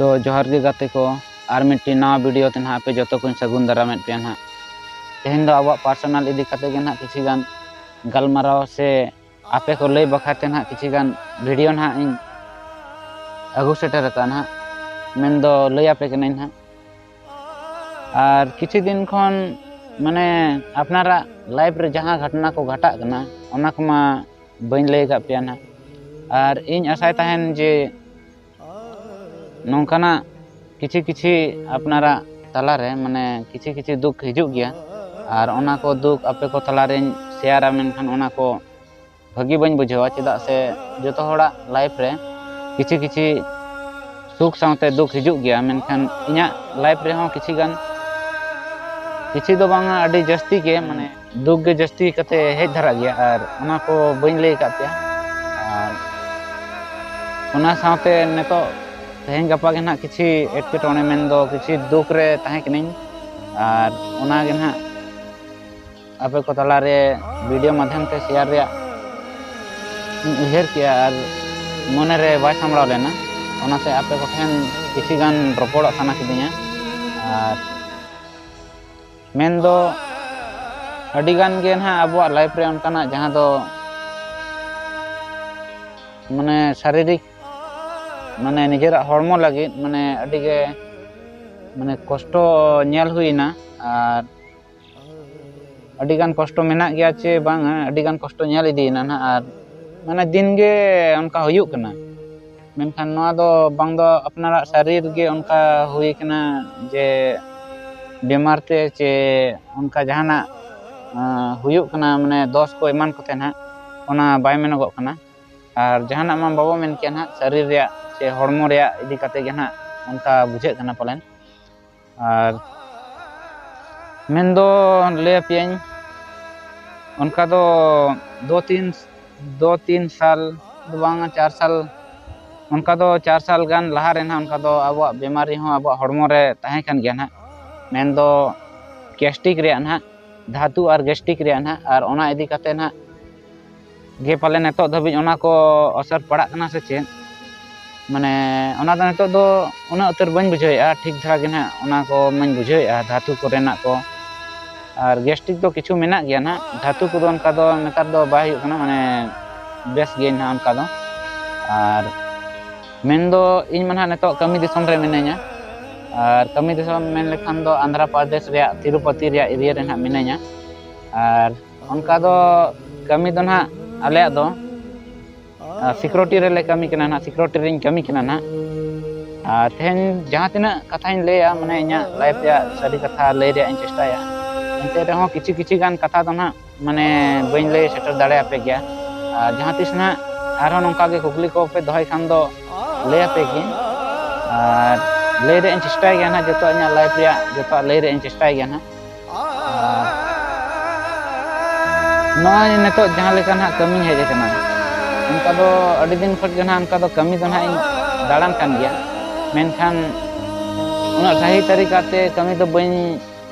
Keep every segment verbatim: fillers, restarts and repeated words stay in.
ᱛᱚ ᱡᱚᱦᱟᱨ ᱜᱮ ᱜᱟᱛᱮ ᱠᱚ, ᱟᱨ ᱢᱤᱫᱴᱤᱡ ᱱᱟᱣᱟ ᱵᱷᱤᱰᱤᱭᱳ ᱛᱮ ᱱᱟᱦᱟᱜ ᱟᱯᱮ ᱡᱚᱛᱚ ᱠᱚᱧ ᱥᱟᱹᱜᱩᱱ ᱫᱟᱨᱟᱢᱮᱫ ᱯᱮᱭᱟ ᱱᱟᱦᱟᱜ᱾ ᱛᱮᱦᱮᱧ ᱫᱚ ᱟᱵᱚᱣᱟᱜ ᱯᱟᱨᱥᱚᱱᱟᱞ ᱤᱫᱤ ᱠᱟᱛᱮ ᱜᱮ ᱱᱟᱦᱟᱜ ᱠᱤᱪᱷᱤ ᱜᱟᱱ ᱜᱟᱞᱢᱟᱨᱟᱣ ᱥᱮ ᱟᱯᱮ ᱠᱚ ᱞᱟᱹᱭ ᱵᱟᱠᱷᱨᱟ ᱛᱮ ᱱᱟᱦᱟᱜ ᱠᱤᱪᱷᱤ ᱜᱟᱱ ᱵᱷᱤᱰᱤᱭᱳ ᱱᱟᱦᱟᱜ ᱤᱧ ᱟᱹᱜᱩ ᱥᱮᱴᱮᱨ ᱟᱠᱟᱫᱼᱟ ᱱᱟᱦᱟᱜ, ᱢᱮᱱᱫᱚ ᱞᱟᱹᱭ ᱟᱯᱮ ᱠᱟᱹᱱᱟᱹᱧ ᱱᱟᱦᱟᱜ᱾ ᱟᱨ ᱠᱤᱪᱷᱩ ᱫᱤᱱ ᱠᱷᱚᱱ ᱢᱟᱱᱮ ᱟᱯᱱᱟᱨᱟᱜ ᱞᱟᱭᱤᱯᱷ ᱨᱮ ᱡᱟᱦᱟᱸ ᱜᱷᱚᱴᱚᱱᱟ ᱠᱚ ᱜᱷᱟᱴᱟᱜ ᱠᱟᱱᱟ, ᱚᱱᱟ ᱠᱚᱢᱟ ᱵᱟᱹᱧ ᱞᱟᱹᱭ ᱟᱠᱟᱫ ᱯᱮᱭᱟ ᱱᱟᱦᱟᱜ᱾ ᱟᱨ ᱤᱧ ᱟᱥᱟᱭ ᱛᱟᱦᱮᱱ ᱡᱮ ᱱᱚᱝᱠᱟᱱᱟᱜ ᱠᱤᱪᱷᱤ ᱠᱤᱪᱷᱤ ᱟᱯᱱᱟᱨᱟᱜ ᱛᱟᱞᱟᱨᱮ ᱢᱟᱱᱮ ᱠᱤᱪᱷᱤ ᱠᱤᱪᱷᱤ ᱫᱩᱠ ᱦᱤᱡᱩᱜ ᱜᱮᱭᱟ, ᱟᱨ ᱚᱱᱟ ᱠᱚ ᱫᱩᱠ ᱟᱯᱮ ᱠᱚ ᱛᱟᱞᱟᱨᱮᱧ ᱥᱮᱭᱟᱨᱟ, ᱢᱮᱱᱠᱷᱟᱱ ᱚᱱᱟ ᱠᱚ ᱵᱷᱟᱹᱜᱤ ᱵᱟᱹᱧ ᱵᱩᱡᱷᱟᱹᱣᱟ, ᱪᱮᱫᱟᱜ ᱥᱮ ᱡᱚᱛᱚ ᱦᱚᱲᱟᱜ ᱞᱟᱭᱤᱯᱷ ᱨᱮ ᱠᱤᱪᱷᱤ ᱠᱤᱪᱷᱤ ᱥᱩᱠ ᱥᱟᱶᱛᱮ ᱫᱩᱠ ᱦᱤᱡᱩᱜ ᱜᱮᱭᱟ, ᱢᱮᱱᱠᱷᱟᱱ ᱤᱧᱟᱹᱜ ᱞᱟᱭᱤᱯᱷ ᱨᱮᱦᱚᱸ ᱠᱤᱪᱷᱤ ᱜᱟᱱ, ᱠᱤᱪᱷᱤ ᱫᱚ ᱵᱟᱝᱟ, ᱟᱹᱰᱤ ᱡᱟᱹᱥᱛᱤ ᱜᱮ ᱢᱟᱱᱮ ᱫᱩᱠ ᱜᱮ ᱡᱟᱹᱥᱛᱤ ᱠᱟᱛᱮ ᱦᱮᱡ ᱫᱷᱟᱨᱟᱜ ᱜᱮᱭᱟ, ᱟᱨ ᱚᱱᱟ ᱠᱚ ᱵᱟᱹᱧ ᱞᱟᱹᱭ ᱟᱠᱟᱫ ᱯᱮᱭᱟ᱾ ᱟᱨ ᱚᱱᱟ ᱥᱟᱶᱛᱮ ᱱᱤᱛᱚᱜ ᱛᱮᱦᱮᱧ ᱜᱟᱯᱟ ᱜᱮ ᱱᱟᱦᱟᱜ ᱠᱤᱪᱷᱤ ᱮᱴᱠᱮᱴᱚᱬᱮ ᱢᱮᱱᱫᱚ ᱠᱤᱪᱷᱤ ᱫᱩᱠ ᱨᱮ ᱛᱟᱦᱮᱸ ᱠᱟᱹᱱᱟᱹᱧ, ᱟᱨ ᱚᱱᱟ ᱜᱮ ᱱᱟᱦᱟᱜ ᱟᱯᱮ ᱠᱚ ᱛᱟᱞᱟᱨᱮ ᱵᱷᱤᱰᱤᱭᱳ ᱢᱟᱫᱽᱫᱷᱚᱢ ᱛᱮ ᱥᱮᱭᱟᱨ ᱨᱮᱭᱟᱜ ᱤᱧ ᱩᱭᱦᱟᱹᱨ ᱠᱮᱜᱼᱟ ᱟᱨ ᱢᱚᱱᱮᱨᱮ ᱵᱟᱭ ᱥᱟᱢᱵᱲᱟᱣ ᱞᱮᱱᱟ, ᱚᱱᱟᱛᱮ ᱟᱯᱮ ᱠᱚᱴᱷᱮᱱ ᱠᱤᱪᱷᱤ ᱜᱟᱱ ᱨᱚᱯᱚᱲᱚᱜ ᱥᱟᱱᱟ ᱠᱤᱫᱤᱧᱟ᱾ ᱟᱨ ᱢᱮᱱᱫᱚ ᱟᱹᱰᱤ ᱜᱟᱱ ᱜᱮ ᱱᱟᱦᱟᱜ ᱟᱵᱚᱣᱟᱜ ᱞᱟᱭᱤᱯᱷ ᱨᱮ ᱚᱱᱠᱟᱱᱟᱜ ᱡᱟᱦᱟᱸ ᱫᱚ ᱢᱟᱱᱮ ᱥᱟᱨᱤᱨᱤᱠ ᱢᱟᱱᱮ ᱱᱤᱡᱮᱨᱟᱜ ᱦᱚᱲᱢᱚ ᱞᱟᱹᱜᱤᱫ ᱢᱟᱱᱮ ᱟᱹᱰᱤ ᱜᱮ ᱢᱟᱱᱮ ᱠᱚᱥᱴᱚ ᱧᱮᱞ ᱦᱩᱭᱱᱟ, ᱟᱨ ᱟᱹᱰᱤ ᱜᱟᱱ ᱠᱚᱥᱴᱚ ᱢᱮᱱᱟᱜ ᱜᱮᱭᱟ ᱪᱮ ᱵᱟᱝᱟ, ᱟᱹᱰᱤ ᱜᱟᱱ ᱠᱚᱥᱴᱚ ᱧᱮᱞ ᱤᱫᱤᱭᱮᱱᱟ ᱱᱟᱦᱟᱜ, ᱟᱨ ᱢᱟᱱᱮ ᱫᱤᱱ ᱜᱮ ᱚᱱᱠᱟ ᱦᱩᱭᱩᱜ ᱠᱟᱱᱟ᱾ ᱢᱮᱱᱠᱷᱟᱱ ᱱᱚᱣᱟ ᱫᱚ ᱵᱟᱝ ᱫᱚ ᱟᱯᱱᱟᱨᱟᱜ ᱥᱟᱨᱤᱨ ᱜᱮ ᱚᱱᱠᱟ ᱦᱩᱭ ᱠᱟᱱᱟ ᱡᱮ ᱵᱤᱢᱟᱨ ᱛᱮ ᱪᱮ ᱚᱱᱠᱟ ᱡᱟᱦᱟᱱᱟᱜ, ᱟᱸ, ᱦᱩᱭᱩᱜ ᱠᱟᱱᱟ, ᱢᱟᱱᱮ ᱫᱚᱥ ᱠᱚ ᱮᱢᱟᱱ ᱠᱚᱛᱮ ᱱᱟᱦᱟᱜ, ᱚᱱᱟ ᱵᱟᱭ ᱢᱮᱱᱚᱜᱚᱜ ᱠᱟᱱᱟ᱾ ᱟᱨ ᱡᱟᱦᱟᱱᱟᱜ ᱢᱟ ᱵᱟᱵᱚ ᱢᱮᱱ ᱠᱮᱭᱟ ᱱᱟᱦᱟᱜ, ᱥᱟᱨᱤᱨ ᱨᱮᱭᱟᱜ ᱥᱮ ᱦᱚᱲᱢᱚ ᱨᱮᱭᱟᱜ ᱤᱫᱤ ᱠᱟᱛᱮ ᱜᱮ ᱱᱟᱦᱟᱜ ᱚᱱᱠᱟ ᱵᱩᱡᱷᱟᱹᱜ ᱠᱟᱱᱟ ᱯᱟᱞᱮᱱ᱾ ᱟᱨ ᱢᱮᱱᱫᱚ ᱞᱟᱹᱭ ᱟᱯᱮᱭᱟᱹᱧ, ᱚᱱᱠᱟ ᱫᱚ ᱫᱩ ᱛᱤᱱ, ᱫᱩ ᱛᱤᱱ ᱥᱟᱞ ᱫᱚ ᱵᱟᱝᱟ, ᱪᱟᱨ ᱥᱟᱞ, ᱚᱱᱠᱟ ᱫᱚ ᱪᱟᱨ ᱥᱟᱞ ᱜᱟᱱ ᱞᱟᱦᱟ ᱨᱮ ᱱᱟᱦᱟᱜ ᱚᱱᱠᱟ ᱫᱚ ᱟᱵᱚᱣᱟᱜ ᱵᱤᱢᱟᱨᱤ ᱦᱚᱸ ᱟᱵᱚᱣᱟᱜ ᱦᱚᱲᱢᱚ ᱨᱮ ᱛᱟᱦᱮᱸ ᱠᱟᱱ ᱜᱮᱭᱟ ᱱᱟᱦᱟᱜ, ᱢᱮᱱᱫᱚ ᱜᱮᱥᱴᱤᱠ ᱨᱮᱭᱟᱜ ᱱᱟᱦᱟᱜ, ᱫᱷᱟᱹᱛᱩ ᱟᱨ ᱜᱮᱥᱴᱤᱠ ᱨᱮᱭᱟᱜ ᱱᱟᱦᱟᱜ, ᱟᱨ ᱚᱱᱟ ᱤᱫᱤ ᱠᱟᱛᱮ ᱱᱟᱦᱟᱜ ᱜᱮ ᱯᱟᱞᱮ ᱱᱤᱛᱚᱜ ᱫᱷᱟᱹᱵᱤᱡ ᱚᱱᱟ ᱠᱚ ᱚᱥᱚᱨ ᱯᱟᱲᱟᱜ ᱠᱟᱱᱟ ᱥᱮ ᱪᱮᱫ? ᱢᱟᱱᱮ ᱚᱱᱟ ᱫᱚ ᱱᱤᱛᱚᱜ ᱫᱚ ᱩᱱᱟᱹᱜ ᱩᱛᱟᱹᱨ ᱵᱟᱹᱧ ᱵᱩᱡᱷᱟᱹᱣᱮᱫᱼᱟ, ᱴᱷᱤᱠ ᱫᱷᱟᱨᱟ ᱜᱮ ᱱᱟᱦᱟᱜ ᱚᱱᱟ ᱠᱚ ᱢᱟᱧ ᱵᱩᱡᱷᱟᱹᱣᱮᱫᱼᱟ, ᱫᱷᱟᱹᱛᱩ ᱠᱚᱨᱮᱱᱟᱜ ᱠᱚ᱾ ᱟᱨ ᱜᱮᱥᱴᱨᱤᱠ ᱫᱚ ᱠᱤᱪᱷᱩ ᱢᱮᱱᱟᱜ ᱜᱮᱭᱟ ᱱᱟᱦᱟᱜ, ᱫᱷᱟᱹᱛᱩ ᱠᱚᱫᱚ ᱚᱱᱠᱟ ᱫᱚ ᱱᱮᱛᱟᱨ ᱫᱚ ᱵᱟᱭ ᱦᱩᱭᱩᱜ ᱠᱟᱱᱟ, ᱢᱟᱱᱮ ᱵᱮᱥ ᱜᱤᱭᱟᱹᱧ ᱱᱟᱦᱟᱜ ᱚᱱᱠᱟ ᱫᱚ᱾ ᱟᱨ ᱢᱮᱱᱫᱚ ᱤᱧ ᱢᱟ ᱱᱟᱦᱟᱜ ᱱᱤᱛᱚᱜ ᱠᱟᱹᱢᱤ ᱫᱤᱥᱚᱢ ᱨᱮ ᱢᱤᱱᱟᱹᱧᱟ, ᱟᱨ ᱠᱟᱹᱢᱤ ᱫᱤᱥᱚᱢ ᱢᱮᱱ ᱞᱮᱠᱷᱟᱱ ᱫᱚ ᱟᱱᱫᱷᱨᱟ ᱯᱨᱚᱫᱮᱥ ᱨᱮᱭᱟᱜ ᱛᱤᱨᱩᱯᱚᱛᱤ ᱨᱮᱭᱟᱜ ᱮᱨᱤᱭᱟ ᱨᱮ ᱱᱟᱦᱟᱜ ᱢᱤᱱᱟᱹᱧᱟ᱾ ᱟᱨ ᱚᱱᱠᱟ ᱫᱚ ᱠᱟᱹᱢᱤ ᱫᱚ ᱱᱟᱦᱟᱜ ᱟᱞᱮᱭᱟᱜ ᱫᱚ ᱥᱤᱠᱩᱨᱤᱴᱤ ᱨᱮᱞᱮ ᱠᱟᱹᱢᱤ ᱠᱟᱱᱟ ᱱᱟᱦᱟᱜ, ᱥᱤᱠᱩᱨᱤᱴᱤ ᱨᱮᱧ ᱠᱟᱹᱢᱤ ᱠᱟᱱᱟ ᱱᱟᱦᱟᱜ᱾ ᱟᱨ ᱛᱮᱦᱮᱧ ᱡᱟᱦᱟᱸ ᱛᱤᱱᱟᱹᱜ ᱠᱟᱛᱷᱟᱧ ᱞᱟᱹᱭᱟ, ᱢᱟᱱᱮ ᱤᱧᱟᱹᱜ ᱞᱟᱭᱤᱯᱷ ᱨᱮᱭᱟᱜ ᱥᱟᱹᱨᱤ ᱠᱟᱛᱷᱟ ᱞᱟᱹᱭ ᱨᱮᱭᱟᱜ ᱤᱧ ᱪᱮᱥᱴᱟᱭᱟ᱾ ᱮᱱᱛᱮ ᱨᱮᱦᱚᱸ ᱠᱤᱪᱷᱩ ᱠᱤᱪᱷᱩ ᱜᱟᱱ ᱠᱟᱛᱷᱟ ᱫᱚ ᱱᱟᱦᱟᱜ ᱢᱟᱱᱮ ᱵᱟᱹᱧ ᱞᱟᱹᱭ ᱥᱮᱴᱮᱨ ᱫᱟᱲᱮᱭᱟᱯᱮ ᱜᱮᱭᱟ᱾ ᱟᱨ ᱡᱟᱦᱟᱸ ᱛᱤᱥ ᱱᱟᱦᱟᱜ ᱟᱨᱦᱚᱸ ᱱᱚᱝᱠᱟ ᱜᱮ ᱠᱩᱠᱞᱤ ᱠᱚᱯᱮ ᱫᱚᱦᱚᱭ ᱠᱷᱟᱱ ᱫᱚ ᱞᱟᱹᱭ ᱟᱯᱮ ᱜᱤᱭᱟᱹᱧ᱾ ᱟᱨ ᱞᱟᱹᱭ ᱨᱮᱭᱟᱜ ᱤᱧ ᱪᱮᱥᱴᱟᱭ ᱜᱮᱭᱟ ᱱᱟᱦᱟᱜ, ᱡᱚᱛᱚᱣᱟᱜ ᱤᱧᱟᱹᱜ ᱞᱟᱭᱤᱯᱷ ᱨᱮᱭᱟᱜ ᱡᱚᱛᱚᱣᱟᱜ ᱞᱟᱹᱭ ᱨᱮᱭᱟᱜ ᱤᱧ ᱪᱮᱥᱴᱟᱭ ᱜᱮᱭᱟ ᱱᱟᱦᱟᱜ᱾ ᱟᱨ ᱱᱚᱜᱼᱚᱭ ᱱᱤᱛᱚᱜ ᱡᱟᱦᱟᱸ ᱞᱮᱠᱟ ᱱᱟᱦᱟᱜ ᱠᱟᱹᱢᱤᱧ ᱦᱮᱡ ᱟᱠᱟᱱᱟ, ᱚᱱᱠᱟ ᱫᱚ ᱟᱹᱰᱤ ᱫᱤᱱ ᱠᱷᱚᱱ ᱜᱮ ᱱᱟᱦᱟᱜ ᱚᱱᱠᱟ ᱫᱚ ᱠᱟᱹᱢᱤ ᱫᱚ ᱱᱟᱦᱟᱜ ᱤᱧ ᱫᱟᱬᱟᱱ ᱠᱟᱱ ᱜᱮᱭᱟ, ᱢᱮᱱᱠᱷᱟᱱ ᱩᱱᱟᱹᱜ ᱥᱟᱹᱦᱤ ᱛᱟᱹᱨᱤᱠᱟ ᱛᱮ ᱠᱟᱹᱢᱤ ᱫᱚ ᱵᱟᱹᱧ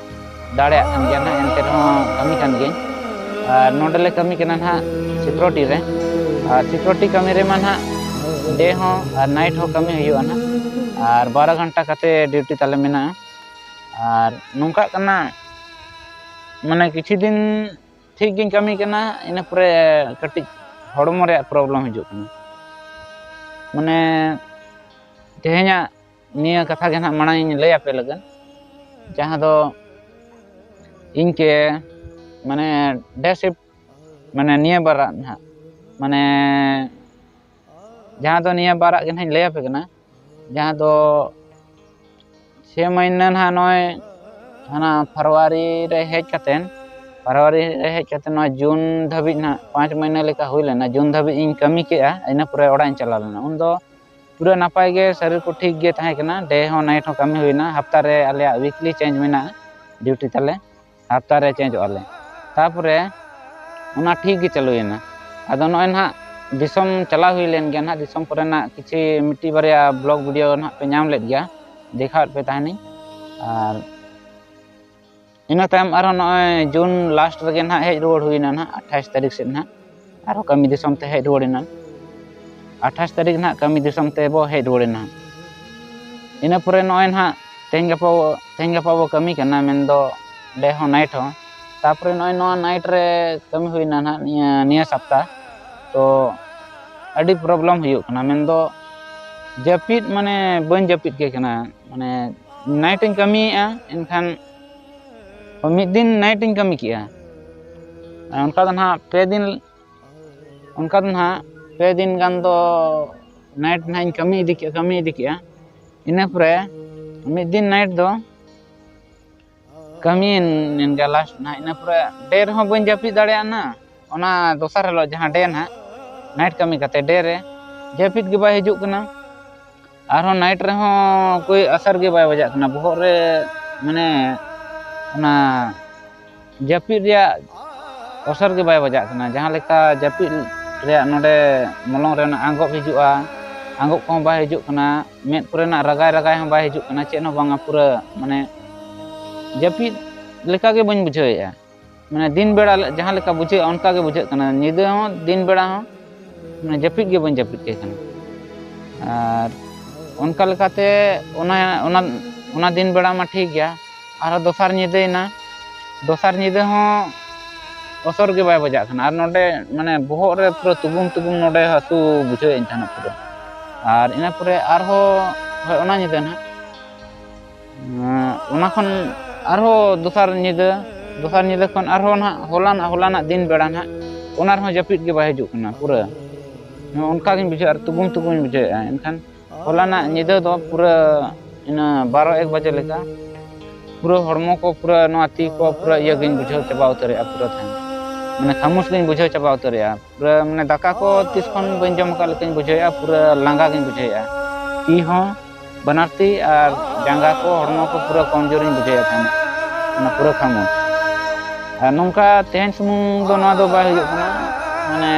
ᱫᱟᱲᱮᱭᱟᱜ ᱠᱟᱱ ᱜᱮᱭᱟ ᱱᱟᱦᱟᱜ, ᱮᱱᱛᱮ ᱨᱮᱦᱚᱸ ᱠᱟᱹᱢᱤ ᱠᱟᱱ ᱜᱤᱭᱟᱹᱧ᱾ ᱟᱨ ᱱᱚᱸᱰᱮ ᱞᱮ ᱠᱟᱹᱢᱤ ᱠᱟᱱᱟ ᱱᱟᱦᱟᱜ ᱥᱤᱠᱩᱨᱤᱴᱤ ᱨᱮ, ᱟᱨ ᱥᱤᱠᱩᱨᱤᱴᱤ ᱠᱟᱹᱢᱤ ᱨᱮᱢᱟ ᱱᱟᱦᱟᱜ ᱰᱮ ᱦᱚᱸ ᱟᱨ ᱱᱟᱭᱤᱴ ᱦᱚᱸ ᱠᱟᱹᱢᱤ ᱦᱩᱭᱩᱜᱼᱟ ᱱᱟᱦᱟᱜ, ᱟᱨ ᱵᱟᱨᱚ ᱜᱷᱚᱱᱴᱟ ᱠᱟᱛᱮ ᱰᱤᱭᱩᱴᱤ ᱛᱟᱞᱮ ᱢᱮᱱᱟᱜᱼᱟ᱾ ᱟᱨ ᱱᱚᱝᱠᱟᱜ ᱠᱟᱱᱟ, ᱢᱟᱱᱮ ᱠᱤᱪᱷᱩ ᱫᱤᱱ ᱴᱷᱤᱠ ᱜᱤᱧ ᱠᱟᱹᱢᱤ ᱠᱟᱱᱟ, ᱤᱱᱟᱹ ᱯᱚᱨᱮ ᱠᱟᱹᱴᱤᱡ ᱦᱚᱲᱢᱚ ᱨᱮᱭᱟᱜ ᱯᱨᱚᱵᱞᱮᱢ ᱦᱤᱡᱩᱜ ᱠᱟᱱᱟ᱾ ᱢᱟᱱᱮ ᱛᱮᱦᱮᱧᱟᱜ ᱱᱤᱭᱟᱹ ᱠᱟᱛᱷᱟ ᱜᱮ ᱱᱟᱦᱟᱜ ᱢᱟᱲᱟᱝ ᱤᱧ ᱞᱟᱹᱭ ᱟᱯᱮ ᱞᱟᱹᱜᱤᱫ, ᱡᱟᱦᱟᱸ ᱫᱚ ᱤᱧ ᱠᱮ ᱢᱟᱱᱮ ᱰᱮ ᱥᱤᱯᱴ ᱢᱟᱱᱮ ᱱᱤᱭᱟᱹ ᱵᱟᱨᱟᱜ ᱱᱟᱦᱟᱜ, ᱢᱟᱱᱮ ᱡᱟᱦᱟᱸ ᱫᱚ ᱱᱤᱭᱟᱹ ᱵᱟᱨᱟᱜ ᱜᱮ ᱱᱟᱦᱟᱜ ᱤᱧ ᱞᱟᱹᱭ ᱟᱯᱮ ᱠᱟᱱᱟ, ᱡᱟᱦᱟᱸ ᱫᱚ ᱪᱷᱮ ᱢᱟᱹᱦᱱᱟᱹ ᱱᱟᱦᱟᱜ ᱱᱚᱜᱼᱚᱭ ᱦᱟᱱᱟ ᱯᱷᱮᱵᱽᱨᱩᱣᱟᱨᱤ ᱨᱮ ᱦᱮᱡ ᱠᱟᱛᱮᱱ, ᱯᱷᱮᱵᱽᱨᱩᱣᱟᱨᱤ ᱨᱮ ᱦᱮᱡ ᱠᱟᱛᱮ ᱱᱚᱣᱟ ᱡᱩᱱ ᱫᱷᱟᱹᱵᱤᱡ ᱱᱟᱦᱟᱜ ᱯᱟᱸᱪ ᱢᱟᱹᱦᱱᱟᱹ ᱞᱮᱠᱟ ᱦᱩᱭ ᱞᱮᱱᱟ, ᱡᱩᱱ ᱫᱷᱟᱹᱵᱤᱡ ᱤᱧ ᱠᱟᱹᱢᱤ ᱠᱮᱜᱼᱟ, ᱤᱱᱟᱹ ᱯᱚᱨᱮ ᱚᱲᱟᱜ ᱤᱧ ᱪᱟᱞᱟᱣ ᱞᱮᱱᱟ᱾ ᱩᱱᱫᱚ ᱯᱩᱨᱟᱹ ᱱᱟᱯᱟᱭ ᱜᱮ, ᱥᱚᱨᱤᱨ ᱠᱚ ᱴᱷᱤᱠ ᱜᱮ ᱛᱟᱦᱮᱸ ᱠᱟᱱᱟ, ᱰᱮ ᱦᱚᱸ ᱱᱟᱭᱤᱴ ᱦᱚᱸ ᱠᱟᱹᱢᱤ ᱦᱩᱭᱱᱟ᱾ ᱦᱟᱯᱛᱟ ᱨᱮ ᱟᱞᱮᱭᱟᱜ ᱣᱤᱠᱞᱤ ᱪᱮᱧᱡᱽ ᱢᱮᱱᱟᱜᱼᱟ ᱰᱤᱭᱩᱴᱤ ᱛᱟᱞᱮ, ᱦᱟᱯᱛᱟ ᱨᱮ ᱪᱮᱧᱡᱚᱜᱼᱟ ᱞᱮ᱾ ᱛᱟᱯᱚᱨᱮ ᱚᱱᱟ ᱴᱷᱤᱠ ᱜᱮ ᱪᱟᱹᱞᱩᱭᱮᱱᱟ᱾ ᱟᱫᱚ ᱱᱚᱜᱼᱚᱭ ᱱᱟᱦᱟᱜ ᱫᱤᱥᱚᱢ ᱪᱟᱞᱟᱣ ᱦᱩᱭ ᱞᱮᱱ ᱜᱮᱭᱟ ᱱᱟᱦᱟᱜ, ᱫᱤᱥᱚᱢ ᱠᱚᱨᱮᱱᱟᱜ ᱠᱤᱪᱷᱤ ᱢᱤᱫᱴᱤᱡ ᱵᱟᱨᱭᱟ ᱵᱞᱚᱜ ᱵᱷᱤᱰᱤᱭᱳ ᱱᱟᱦᱟᱜ ᱯᱮ ᱧᱟᱢ ᱞᱮᱫ ᱜᱮᱭᱟ, ᱫᱮᱠᱷᱟᱣᱮᱫ ᱯᱮ ᱛᱟᱦᱮᱱᱤᱧ᱾ ᱟᱨ ᱤᱱᱟᱹ ᱛᱟᱭᱚᱢ ᱟᱨᱦᱚᱸ ᱱᱚᱜᱼᱚᱭ ᱡᱩᱱ ᱞᱟᱥᱴ ᱨᱮᱜᱮ ᱱᱟᱦᱟᱜ ᱦᱮᱡ ᱨᱩᱣᱟᱹᱲ ᱦᱩᱭᱱᱟ ᱱᱟᱦᱟᱜ, ᱟᱴᱷᱟᱭᱤᱥ ᱛᱟᱹᱨᱤᱠᱷ ᱥᱮᱫ ᱱᱟᱦᱟᱜ ᱟᱨᱦᱚᱸ ᱠᱟᱹᱢᱤ ᱫᱤᱥᱚᱢ ᱛᱮ ᱦᱮᱡ ᱨᱩᱣᱟᱹᱲ ᱮᱱᱟ᱾ ᱟᱴᱷᱟᱥ ᱛᱟᱹᱨᱤᱠᱷ ᱱᱟᱦᱟᱜ ᱠᱟᱹᱢᱤ ᱫᱤᱥᱚᱢ ᱛᱮᱵᱚ ᱦᱮᱡ ᱨᱩᱣᱟᱹᱲᱮᱱᱟ᱾ ᱤᱱᱟᱹ ᱯᱚᱨᱮ ᱱᱚᱜᱼᱚᱭ ᱱᱟᱦᱟᱜ ᱛᱮᱦᱮᱧ ᱜᱟᱯᱟ ᱵᱚ, ᱛᱮᱦᱮᱧ ᱜᱟᱯᱟ ᱵᱚ ᱠᱟᱹᱢᱤ ᱠᱟᱱᱟ, ᱢᱮᱱᱫᱚ day ᱦᱚᱸ night ᱦᱚᱸ᱾ ᱛᱟᱯᱚᱨᱮ ᱱᱚᱜᱼᱚᱭ ᱱᱚᱣᱟ night ᱨᱮ ᱠᱟᱹᱢᱤ ᱦᱩᱭᱱᱟ ᱱᱟᱦᱟᱜ ᱱᱤᱭᱟᱹ, ᱱᱤᱭᱟᱹ ᱥᱟᱯᱛᱟ᱾ ᱛᱚ ᱟᱹᱰᱤ problem ᱦᱩᱭᱩᱜ ᱠᱟᱱᱟ, ᱢᱮᱱᱫᱚ ᱡᱟᱹᱯᱤᱫ ᱢᱟᱱᱮ ᱵᱟᱹᱧ ᱡᱟᱹᱯᱤᱫ ᱠᱮ ᱠᱟᱱᱟ, ᱢᱟᱱᱮ night ᱤᱧ ᱠᱟᱹᱢᱤᱭᱮᱫᱼᱟ, ᱮᱱᱠᱷᱟᱱ ᱢᱤᱫ ᱫᱤᱱ night ᱤᱧ ᱠᱟᱹᱢᱤ ᱠᱮᱜᱼᱟ᱾ ᱚᱱᱠᱟ ᱫᱚ ᱱᱟᱦᱟᱜ ᱯᱮ ᱫᱤᱱ, ᱚᱱᱠᱟ ᱫᱚ ᱱᱟᱦᱟᱜ ᱯᱮ ᱫᱤᱱ ᱜᱟᱱ ᱫᱚ night ᱱᱟᱦᱟᱜ ᱤᱧ ᱠᱟᱹᱢᱤ ᱤᱫᱤ ᱠᱮᱜᱼᱟ, ᱠᱟᱹᱢᱤ ᱤᱫᱤ ᱠᱮᱜᱼᱟ᱾ ᱤᱱᱟᱹ ᱯᱚᱨᱮ ᱢᱤᱫ ᱫᱤᱱ night ᱫᱚ ᱠᱟᱹᱢᱤᱭᱮᱱ ᱜᱮᱭᱟ last ᱱᱟᱦᱟᱜ᱾ ᱤᱱᱟᱹ ᱯᱚᱨᱮ day ᱨᱮᱦᱚᱸ ᱵᱟᱹᱧ ᱡᱟᱹᱯᱤᱫ ᱫᱟᱲᱮᱭᱟᱜᱼᱟ ᱱᱟᱦᱟᱜ᱾ ᱚᱱᱟ ᱫᱚᱥᱟᱨ ᱦᱤᱞᱳᱜ ᱡᱟᱦᱟᱸ day ᱱᱟᱦᱟᱜ, night ᱠᱟᱹᱢᱤ ᱠᱟᱛᱮ day ᱨᱮ ᱡᱟᱹᱯᱤᱫ ᱜᱮ ᱵᱟᱭ ᱦᱤᱡᱩᱜ ᱠᱟᱱᱟ᱾ ᱟᱨᱦᱚᱸ night ᱨᱮᱦᱚᱸ ᱠᱳᱭ ᱟᱥᱟᱨ ᱜᱮ ᱵᱟᱭ ᱵᱟᱡᱟᱜ ᱠᱟᱱᱟ ᱵᱚᱦᱚᱜ ᱨᱮ, ᱢᱟᱱᱮ ᱚᱱᱟ ᱡᱟᱹᱯᱤᱫ ᱨᱮᱭᱟᱜ ᱚᱥᱚᱨ ᱜᱮ ᱵᱟᱭ ᱵᱟᱡᱟᱜ ᱠᱟᱱᱟ᱾ ᱡᱟᱦᱟᱸ ᱞᱮᱠᱟ ᱡᱟᱹᱯᱤᱫ ᱨᱮᱭᱟᱜ ᱱᱚᱰᱮ ᱢᱚᱞᱚᱝ ᱨᱮ ᱚᱱᱟ ᱟᱸᱜᱚᱵ ᱦᱤᱡᱩᱜᱼᱟ, ᱟᱸᱜᱚᱵ ᱠᱚᱦᱚᱸ ᱵᱟᱭ ᱦᱤᱡᱩᱜ ᱠᱟᱱᱟ, ᱢᱮᱫ ᱠᱚᱨᱮᱱᱟᱜ ᱨᱟᱜᱟᱭ ᱨᱟᱜᱟᱭ ᱦᱚᱸ ᱵᱟᱭ ᱦᱤᱡᱩᱜ ᱠᱟᱱᱟ, ᱪᱮᱫ ᱦᱚᱸ ᱵᱟᱝᱟ, ᱯᱩᱨᱟᱹ ᱢᱟᱱᱮ ᱡᱟᱹᱯᱤᱫ ᱞᱮᱠᱟ ᱜᱮ ᱵᱟᱹᱧ ᱵᱩᱡᱷᱟᱹᱣᱮᱫᱼᱟ᱾ ᱢᱟᱱᱮ ᱫᱤᱱ ᱵᱮᱲᱟ ᱡᱟᱦᱟᱸ ᱞᱮᱠᱟ ᱵᱩᱡᱷᱟᱹᱜᱼᱟ ᱚᱱᱠᱟ ᱜᱮ ᱵᱩᱡᱷᱟᱹᱜ ᱠᱟᱱᱟ, ᱧᱤᱫᱟᱹ ᱦᱚᱸ ᱫᱤᱱ ᱵᱮᱲᱟ ᱦᱚᱸ ᱢᱟᱱᱮ ᱡᱟᱹᱯᱤᱫ ᱜᱮ ᱵᱟᱹᱧ ᱡᱟᱹᱯᱤᱫ ᱠᱮ ᱠᱟᱱᱟ᱾ ᱟᱨ ᱚᱱᱠᱟ ᱞᱮᱠᱟᱛᱮ ᱚᱱᱟ, ᱚᱱᱟ, ᱚᱱᱟ ᱫᱤᱱ ᱵᱮᱲᱟ ᱢᱟ ᱴᱷᱤᱠ ᱜᱮᱭᱟ, ᱟᱨᱦᱚᱸ ᱫᱚᱥᱟᱨ ᱧᱤᱫᱟᱹᱭᱮᱱᱟ, ᱫᱚᱥᱟᱨ ᱧᱤᱫᱟᱹ ᱦᱚᱸ ᱚᱥᱚᱨ ᱜᱮ ᱵᱟᱭ ᱵᱟᱡᱟᱜ ᱠᱟᱱᱟ᱾ ᱟᱨ ᱱᱚᱰᱮ ᱢᱟᱱᱮ ᱵᱚᱦᱚᱜ ᱨᱮ ᱯᱩᱨᱟᱹ ᱛᱩᱜᱩᱢ ᱛᱩᱜᱩᱢ ᱱᱚᱰᱮ ᱦᱟᱹᱥᱩ ᱵᱩᱡᱷᱟᱹᱣᱮᱫ ᱛᱟᱦᱮᱱᱟ ᱯᱩᱨᱟᱹ᱾ ᱟᱨ ᱤᱱᱟᱹ ᱯᱚᱨᱮ ᱟᱨᱦᱚᱸ ᱦᱳᱭ ᱚᱱᱟ ᱧᱤᱫᱟᱹ ᱱᱟᱦᱟᱜ, ᱚᱱᱟ ᱠᱷᱚᱱ ᱟᱨᱦᱚᱸ ᱫᱚᱥᱟᱨ ᱧᱤᱫᱟᱹ, ᱫᱚᱥᱟᱨ ᱧᱤᱫᱟᱹ ᱠᱷᱚᱱ ᱟᱨᱦᱚᱸ ᱱᱟᱦᱟᱜ ᱦᱚᱞᱟᱱᱟᱜ, ᱦᱚᱞᱟᱱᱟᱜ ᱫᱤᱱ ᱵᱮᱲᱟ ᱱᱟᱦᱟᱜ, ᱚᱱᱟ ᱨᱮᱦᱚᱸ ᱡᱟᱹᱯᱤᱫ ᱜᱮ ᱵᱟᱭ ᱦᱤᱡᱩᱜ ᱠᱟᱱᱟ ᱯᱩᱨᱟᱹ᱾ ᱚᱱᱠᱟ ᱜᱤᱧ ᱵᱩᱡᱷᱟᱹᱣᱟ ᱟᱨ ᱛᱩᱜᱩᱢ ᱛᱩᱜᱩᱢ ᱤᱧ ᱵᱩᱡᱷᱟᱹᱣᱮᱫᱼᱟ᱾ ᱮᱱᱠᱷᱟᱱ ᱦᱚᱞᱟᱱᱟᱜ ᱧᱤᱫᱟᱹ ᱫᱚ ᱯᱩᱨᱟᱹ ᱤᱱᱟᱹ ᱵᱟᱨᱚ ᱮᱠ ᱵᱟᱡᱮ ᱞᱮᱠᱟ ᱯᱩᱨᱟᱹ ᱦᱚᱲᱢᱚ ᱠᱚ, ᱯᱩᱨᱟᱹ ᱱᱚᱣᱟ ᱛᱤ ᱠᱚ ᱯᱩᱨᱟᱹ ᱤᱭᱟᱹ ᱜᱤᱧ ᱵᱩᱡᱷᱟᱹᱣ ᱪᱟᱵᱟ ᱩᱛᱟᱹᱨᱮᱜᱼᱟ, ᱯᱩᱨᱟᱹ ᱛᱟᱦᱮᱱ ᱢᱟᱱᱮ ᱠᱷᱟᱢᱩᱥ ᱜᱤᱧ ᱵᱩᱡᱷᱟᱹᱣ ᱪᱟᱵᱟ ᱩᱛᱟᱹᱨᱮᱜᱼᱟ᱾ ᱯᱩᱨᱟᱹ ᱢᱟᱱᱮ ᱫᱟᱠᱟ ᱠᱚ ᱛᱤᱥ ᱠᱷᱚᱱ ᱵᱟᱹᱧ ᱡᱚᱢ ᱟᱠᱟᱫ ᱞᱮᱠᱟᱧ ᱵᱩᱡᱷᱟᱹᱣᱮᱫᱼᱟ, ᱯᱩᱨᱟᱹ ᱞᱟᱸᱜᱟ ᱜᱤᱧ ᱵᱩᱡᱷᱟᱹᱣᱮᱫᱼᱟ᱾ ᱛᱤ ᱦᱚᱸ ᱵᱟᱱᱟᱨ ᱛᱤ ᱟᱨ ᱡᱟᱸᱜᱟ ᱠᱚ, ᱦᱚᱲᱢᱚ ᱠᱚ ᱯᱩᱨᱟᱹ ᱠᱚᱢᱡᱳᱨᱤᱧ ᱵᱩᱡᱷᱟᱹᱣᱮᱫ ᱛᱟᱦᱮᱱᱟ, ᱚᱱᱟ ᱯᱩᱨᱟᱹ ᱠᱷᱟᱢᱩᱥ᱾ ᱟᱨ ᱱᱚᱝᱠᱟ ᱛᱮᱦᱮᱧ ᱥᱩᱢᱩᱝ ᱫᱚ ᱱᱚᱣᱟ ᱫᱚ ᱵᱟᱭ ᱦᱩᱭᱩᱜ ᱠᱟᱱᱟ, ᱢᱟᱱᱮ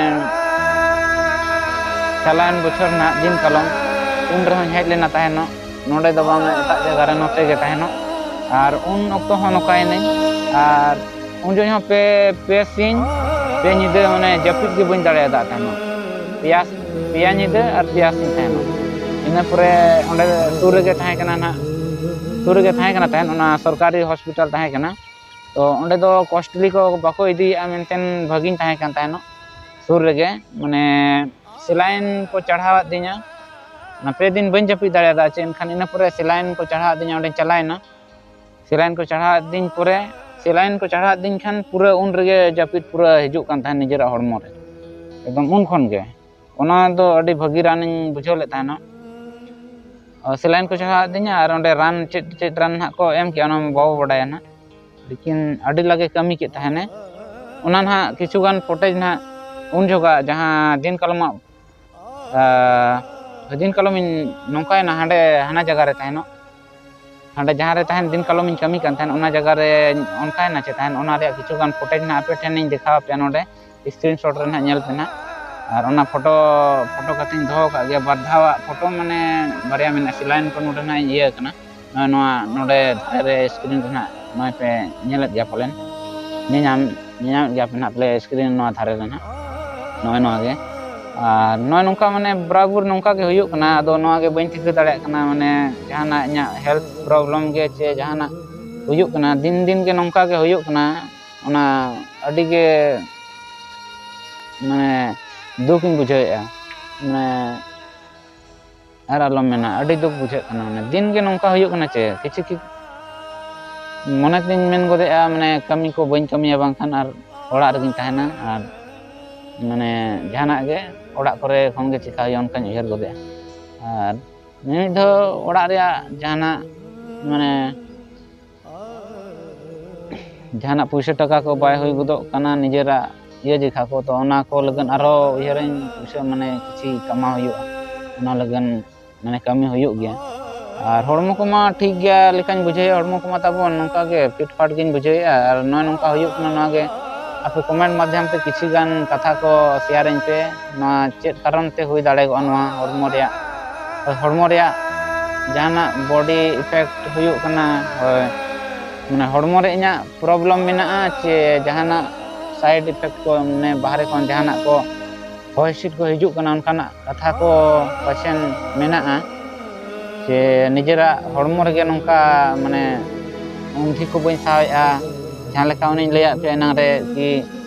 ᱪᱟᱞᱟᱣᱮᱱ ᱵᱚᱪᱷᱚᱨ ᱱᱟᱦᱟᱜ ᱫᱤᱱ ᱠᱟᱞᱚᱢ ᱩᱱ ᱨᱮᱦᱚᱸᱧ ᱦᱮᱡ ᱞᱮᱱᱟ ᱛᱟᱦᱮᱱᱚᱜ, ᱱᱚᱰᱮ ᱫᱚ ᱵᱟᱝ, ᱮᱴᱟᱜ ᱡᱟᱭᱜᱟ ᱨᱮ ᱱᱚᱛᱮ ᱜᱮ ᱛᱟᱦᱮᱱᱚᱜ᱾ ᱟᱨ ᱩᱱ ᱚᱠᱛᱚ ᱦᱚᱸ ᱱᱚᱝᱠᱟᱭᱮᱱᱟᱹᱧ, ᱟᱨ ᱩᱱ ᱡᱚᱠᱷᱚᱱ ᱦᱚᱸ ᱯᱮ, ᱯᱮ ᱥᱤᱧ ᱯᱮ ᱧᱤᱫᱟᱹ ᱢᱟᱱᱮ ᱡᱟᱹᱯᱤᱫ ᱜᱮ ᱵᱟᱹᱧ ᱫᱟᱲᱮᱭᱟᱫᱟ ᱛᱟᱦᱮᱱᱚᱜ᱾ ᱯᱮᱭᱟ, ᱯᱮᱭᱟ ᱧᱤᱫᱟᱹ ᱟᱨ ᱯᱮᱭᱟ ᱥᱤᱧ ᱛᱟᱦᱮᱱᱟ᱾ ᱤᱱᱟᱹ ᱯᱚᱨᱮ ᱚᱸᱰᱮ ᱥᱩᱨ ᱨᱮᱜᱮ ᱛᱟᱦᱮᱸ ᱠᱟᱱᱟ ᱱᱟᱦᱟᱜ, ᱥᱩᱨ ᱨᱮᱜᱮ ᱛᱟᱦᱮᱸ ᱠᱟᱱᱟ ᱛᱟᱦᱮᱸᱫ, ᱚᱱᱟ ᱥᱚᱨᱠᱟᱨᱤ ᱦᱚᱥᱯᱤᱴᱟᱞ ᱛᱟᱦᱮᱸ ᱠᱟᱱᱟ᱾ ᱛᱚ ᱚᱸᱰᱮ ᱫᱚ ᱠᱚᱥᱴᱞᱤ ᱠᱚ ᱵᱟᱠᱚ ᱤᱫᱤᱭᱮᱫᱼᱟ ᱢᱮᱱᱛᱮ ᱵᱷᱟᱹᱜᱤᱧ ᱛᱟᱦᱮᱸ ᱠᱟᱱ ᱛᱟᱦᱮᱱᱚᱜ᱾ ᱥᱩᱨ ᱨᱮᱜᱮ ᱢᱟᱱᱮ ᱥᱮᱞᱟᱭᱤᱱ ᱠᱚ ᱪᱟᱲᱦᱟᱣᱟᱫᱤᱧᱟ᱾ ᱚᱱᱟ ᱯᱮ ᱫᱤᱱ ᱵᱟᱹᱧ ᱡᱟᱹᱯᱤᱫ ᱫᱟᱲᱮᱭᱟᱫᱟ ᱪᱮ, ᱮᱱᱠᱷᱟᱱ ᱤᱱᱟᱹ ᱯᱚᱨᱮ ᱥᱮᱞᱟᱭᱤᱱ ᱠᱚ ᱪᱟᱲᱦᱟᱣᱟᱫᱤᱧᱟ, ᱚᱸᱰᱮᱧ ᱪᱟᱞᱟᱣᱮᱱᱟ᱾ ᱥᱮᱞᱟᱭᱤᱱ ᱠᱚ ᱪᱟᱲᱦᱟᱣᱟᱫᱤᱧ ᱯᱚᱨᱮ, ᱥᱮᱞᱟᱭᱤᱱ ᱠᱚ ᱪᱟᱲᱦᱟᱣᱟᱫᱤᱧ ᱠᱷᱟᱱ ᱯᱩᱨᱟᱹ ᱩᱱ ᱨᱮᱜᱮ ᱡᱟᱹᱯᱤᱫ ᱯᱩᱨᱟᱹ ᱦᱤᱡᱩᱜ ᱠᱟᱱ ᱛᱟᱦᱮᱸᱫ ᱱᱤᱡᱮᱨᱟᱜ ᱦᱚᱲᱢᱚ ᱨᱮ, ᱮᱠᱫᱚᱢ ᱩᱱ ᱠᱷᱚᱱ ᱜᱮ᱾ ᱚᱱᱟ ᱫᱚ ᱟᱹᱰᱤ ᱵᱷᱟᱹᱜᱤ ᱨᱟᱱᱤᱧ ᱵᱩᱡᱷᱟᱹᱣ ᱞᱮᱫ ᱛᱟᱦᱮᱱᱚᱜ᱾ ᱥᱮᱞᱟᱭᱤᱱ ᱠᱚ ᱪᱟᱲᱦᱟᱣᱟᱫᱤᱧᱟ ᱟᱨ ᱚᱸᱰᱮ ᱨᱟᱱ ᱪᱮᱫ ᱪᱮᱫ ᱨᱟᱱ ᱱᱟᱦᱟᱜ ᱠᱚ ᱮᱢ ᱠᱮᱜᱼᱟ, ᱚᱱᱟ ᱢᱟ ᱵᱟᱵᱚ ᱵᱟᱰᱟᱭᱟ ᱱᱟᱦᱟᱜ᱾ ᱞᱮᱠᱤᱱ ᱟᱹᱰᱤ ᱞᱟᱜᱮ ᱠᱟᱹᱢᱤ ᱠᱮᱫ ᱛᱟᱦᱮᱱᱮ᱾ ᱚᱱᱟ ᱱᱟᱦᱟᱜ ᱠᱤᱪᱷᱩ ᱜᱟᱱ ᱯᱷᱩᱴᱮᱡᱽ ᱱᱟᱦᱟᱜ ᱩᱱ ᱡᱚᱦᱚᱜᱟᱜ ᱡᱟᱦᱟᱸ ᱫᱤᱱ ᱠᱟᱞᱚᱢᱟᱜ, ᱟᱸ, ᱫᱤᱱ ᱠᱟᱞᱚᱢᱤᱧ ᱱᱚᱝᱠᱟᱭᱮᱱᱟ ᱦᱟᱸᱰᱮ ᱦᱟᱱᱟ ᱡᱟᱭᱜᱟ ᱨᱮ ᱛᱟᱦᱮᱱᱚᱜ, ᱦᱟᱸᱰᱮ ᱡᱟᱦᱟᱸ ᱨᱮ ᱛᱟᱦᱮᱱ ᱫᱤᱱ ᱠᱟᱞᱚᱢᱤᱧ ᱠᱟᱹᱢᱤ ᱠᱟᱱ ᱛᱟᱦᱮᱱ, ᱚᱱᱟ ᱡᱟᱭᱜᱟ ᱨᱮ ᱚᱱᱠᱟᱭᱮᱱᱟ ᱪᱮ ᱛᱟᱦᱮᱱ, ᱚᱱᱟ ᱨᱮᱭᱟᱜ ᱠᱤᱪᱷᱩ ᱜᱟᱱ ᱯᱷᱩᱴᱮᱡᱽ ᱱᱟᱦᱟᱜ ᱟᱯᱮ ᱴᱷᱮᱱᱤᱧ ᱫᱮᱠᱷᱟᱣ ᱟᱯᱮᱭᱟ ᱱᱚᱰᱮ᱾ ᱥᱠᱨᱤᱱ ᱥᱚᱴ ᱨᱮ ᱱᱟᱦᱟᱜ ᱧᱮᱞ ᱯᱮ ᱱᱟᱦᱟᱜ᱾ ᱟᱨ ᱚᱱᱟ ᱯᱷᱳᱴᱳ, ᱯᱷᱳᱴᱳ ᱠᱟᱛᱮᱧ ᱫᱚᱦᱚ ᱟᱠᱟᱫ ᱜᱮᱭᱟ, ᱵᱟᱨ ᱫᱷᱟᱣᱟᱜ ᱯᱷᱳᱴᱳ ᱢᱟᱱᱮ ᱵᱟᱨᱭᱟ ᱢᱮᱱᱟᱜᱼᱟ, ᱥᱮᱞᱟᱭᱤᱱ ᱠᱚ ᱱᱚᱰᱮ ᱱᱟᱦᱟᱜ ᱤᱧ ᱤᱭᱟᱹ ᱟᱠᱟᱱᱟ᱾ ᱱᱚᱜᱼᱚᱭ ᱱᱚᱣᱟ ᱱᱚᱰᱮ ᱫᱷᱟᱨᱮ ᱨᱮ ᱥᱠᱨᱤᱱ ᱨᱮ ᱱᱟᱦᱟᱜ ᱱᱚᱜᱼᱚᱭ ᱯᱮ ᱧᱮᱞᱮᱫ ᱜᱮᱭᱟ ᱯᱟᱞᱮᱱ, ᱧᱮᱧᱟᱢ, ᱧᱮᱧᱟᱢᱮᱫ ᱜᱮᱭᱟ ᱯᱮ ᱱᱟᱦᱟᱜ ᱯᱟᱞᱮ ᱥᱠᱨᱤᱱ ᱱᱚᱣᱟ ᱫᱷᱟᱨᱮ ᱨᱮ ᱱᱟᱦᱟᱜ, ᱱᱚᱜᱼᱚᱭ ᱱᱚᱣᱟ ᱜᱮ᱾ ᱟᱨ ᱱᱚᱜᱼᱚᱭ ᱱᱚᱝᱠᱟ ᱢᱟᱱᱮ ᱵᱚᱨᱟᱵᱚᱨ ᱱᱚᱝᱠᱟ ᱜᱮ ᱦᱩᱭᱩᱜ ᱠᱟᱱᱟ᱾ ᱟᱫᱚ ᱱᱚᱣᱟ ᱜᱮ ᱵᱟᱹᱧ ᱴᱷᱤᱠᱟᱹ ᱫᱟᱲᱮᱭᱟᱜ ᱠᱟᱱᱟ, ᱢᱟᱱᱮ ᱡᱟᱦᱟᱱᱟᱜ ᱤᱧᱟᱹᱜ ᱦᱮᱞᱛᱷ ᱯᱨᱚᱵᱞᱮᱢ ᱜᱮ ᱪᱮ ᱡᱟᱦᱟᱱᱟᱜ ᱦᱩᱭᱩᱜ ᱠᱟᱱᱟ, ᱫᱤᱱ ᱫᱤᱱ ᱜᱮ ᱱᱚᱝᱠᱟ ᱜᱮ ᱦᱩᱭᱩᱜ ᱠᱟᱱᱟ᱾ ᱚᱱᱟ ᱟᱹᱰᱤ ᱜᱮ ᱢᱟᱱᱮ ᱫᱩᱠ ᱤᱧ ᱵᱩᱡᱷᱟᱹᱣᱮᱫᱼᱟ᱾ ᱢᱟᱱᱮ ᱟᱨ ᱟᱞᱚᱢ ᱢᱮᱱᱟ, ᱟᱹᱰᱤ ᱫᱩᱠ ᱵᱩᱡᱷᱟᱹᱜ ᱠᱟᱱᱟ᱾ ᱢᱟᱱᱮ ᱫᱤᱱ ᱜᱮ ᱱᱚᱝᱠᱟ ᱦᱩᱭᱩᱜ ᱠᱟᱱᱟ ᱪᱮ, ᱠᱤᱪᱷᱩ ᱠᱤ-, ᱢᱚᱱᱮ ᱛᱤᱧ ᱢᱮᱱ ᱜᱚᱫᱮᱜᱼᱟ, ᱢᱟᱱᱮ ᱠᱟᱹᱢᱤ ᱠᱚ ᱵᱟᱹᱧ ᱠᱟᱹᱢᱤᱭᱟ, ᱵᱟᱝᱠᱷᱟᱱ ᱟᱨ ᱚᱲᱟᱜ ᱨᱮᱜᱮᱧ ᱛᱟᱦᱮᱱᱟ᱾ ᱟᱨ ᱢᱟᱱᱮ ᱡᱟᱦᱟᱱᱟᱜ ᱜᱮ ᱚᱲᱟᱜ ᱠᱚᱨᱮ ᱠᱷᱚᱱ ᱜᱮ ᱪᱮᱠᱟ ᱦᱩᱭᱩᱜᱼᱟ ᱚᱱᱠᱟᱧ ᱩᱭᱦᱟᱹᱨ ᱜᱚᱫᱮᱜᱼᱟ᱾ ᱟᱨ ᱢᱤᱢᱤᱫ ᱫᱷᱟᱣ ᱚᱲᱟᱜ ᱨᱮᱭᱟᱜ ᱡᱟᱦᱟᱱᱟᱜ ᱢᱟᱱᱮ ᱡᱟᱦᱟᱱᱟᱜ ᱯᱩᱭᱥᱟᱹ ᱴᱟᱠᱟ ᱠᱚ ᱵᱟᱭ ᱦᱩᱭ ᱜᱚᱫᱚᱜ ᱠᱟᱱᱟ ᱱᱤᱡᱮᱨᱟᱜ ᱤᱭᱟᱹ ᱡᱮᱠᱷᱟ ᱠᱚ, ᱛᱚ ᱚᱱᱟ ᱠᱚ ᱞᱟᱹᱜᱤᱫ ᱟᱨᱦᱚᱸ ᱩᱭᱦᱟᱹᱨᱟᱹᱧ ᱯᱩᱭᱥᱟᱹ ᱢᱟᱱᱮ ᱠᱤᱪᱷᱤ ᱠᱟᱢᱟᱣ ᱦᱩᱭᱩᱜᱼᱟ, ᱚᱱᱟ ᱞᱟᱹᱜᱤᱫ ᱢᱟᱱᱮ ᱠᱟᱹᱢᱤ ᱦᱩᱭᱩᱜ ᱜᱮᱭᱟ᱾ ᱟᱨ ᱦᱚᱲᱢᱚ ᱠᱚᱢᱟ ᱴᱷᱤᱠ ᱜᱮᱭᱟ ᱞᱮᱠᱟᱧ ᱵᱩᱡᱷᱟᱹᱣᱮᱫᱼᱟ, ᱦᱚᱲᱢᱚ ᱠᱚᱢᱟ ᱛᱟᱵᱚᱱ ᱱᱚᱝᱠᱟ ᱜᱮ ᱯᱷᱤᱴ ᱯᱷᱟᱴ ᱜᱤᱧ ᱵᱩᱡᱷᱟᱹᱣᱮᱫᱼᱟ᱾ ᱟᱨ ᱱᱚᱜᱼᱚᱭ ᱱᱚᱝᱠᱟ ᱦᱩᱭᱩᱜ ᱠᱟᱱᱟ, ᱱᱚᱣᱟ ᱜᱮ ᱟᱯᱮ ᱠᱚᱢᱮᱱᱴ ᱢᱟᱫᱽᱫᱷᱚᱢ ᱛᱮ ᱠᱤᱪᱷᱤ ᱜᱟᱱ ᱠᱟᱛᱷᱟ ᱠᱚ ᱥᱮᱭᱟᱨᱟᱹᱧ ᱯᱮ, ᱱᱚᱣᱟ ᱪᱮᱫ ᱠᱟᱨᱚᱱ ᱛᱮ ᱦᱩᱭ ᱫᱟᱲᱮᱭᱟᱜᱼᱟ ᱱᱚᱣᱟ ᱦᱚᱲᱢᱚ ᱨᱮᱭᱟᱜ, ᱦᱚᱲᱢᱚ ᱨᱮᱭᱟᱜ ᱡᱟᱦᱟᱱᱟᱜ ᱵᱚᱰᱤ ᱤᱯᱷᱮᱠᱴ ᱦᱩᱭᱩᱜ ᱠᱟᱱᱟ, ᱦᱳᱭ, ᱢᱟᱱᱮ ᱦᱚᱲᱢᱚ ᱨᱮ ᱤᱧᱟᱹᱜ ᱯᱨᱚᱵᱞᱮᱢ ᱢᱮᱱᱟᱜᱼᱟ ᱪᱮ ᱡᱟᱦᱟᱱᱟᱜ ᱥᱟᱭᱤᱰ ᱤᱯᱷᱮᱠᱴ ᱠᱚ, ᱢᱟᱱᱮ ᱵᱟᱦᱨᱮ ᱠᱷᱚᱱ ᱡᱟᱦᱟᱱᱟᱜ ᱠᱚ ᱦᱚᱭ ᱦᱤᱸᱥᱤᱫ ᱠᱚ ᱦᱤᱡᱩᱜ ᱠᱟᱱᱟ, ᱚᱱᱠᱟᱱᱟᱜ ᱠᱟᱛᱷᱟ ᱠᱚ ᱯᱟᱪᱮᱱ ᱢᱮᱱᱟᱜᱼᱟ, ᱥᱮ ᱱᱤᱡᱮᱨᱟᱜ ᱦᱚᱲᱢᱚ ᱨᱮᱜᱮ ᱱᱚᱝᱠᱟ ᱢᱟᱱᱮ ᱩᱱᱫᱷᱤ ᱠᱚ ᱵᱟᱹᱧ ᱥᱟᱦᱟᱣᱮᱫᱼᱟ᱾ ᱡᱟᱦᱟᱸ ᱞᱮᱠᱟ ᱚᱱᱮᱧ ᱞᱟᱹᱭᱟᱫ ᱯᱮᱭᱟ ᱮᱱᱟᱝ ᱨᱮ ᱠᱤ